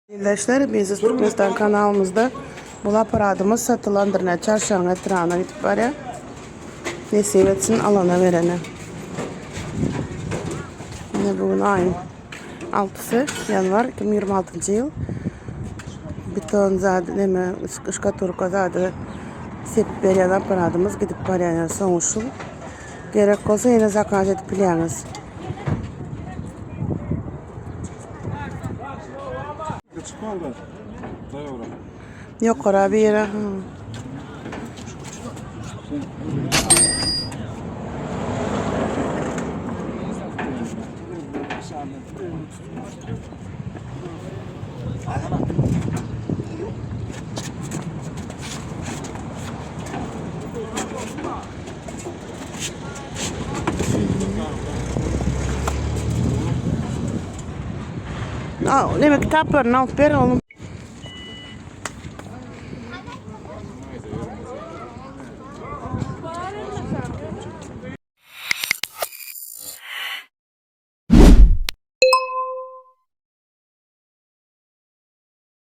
Ildeşler Biznes Türkmenistan kanalymyzda bul apparadymyz satylandyr ne çarşagyň etrabyna gidip barýar. Nesip etsin alana berene. Ine bu gün aýyň 6-sy ýanwar 2026 ýyl. Beton zady neme şkaturka zady sepip berýän apparadymyz gidip barýar. Yani soňy şu. Gerek bolsa ýene zakaz edip bilýäňiz. Ýokara bir ýere. Neme kitaplaryny alyp ber oğlum.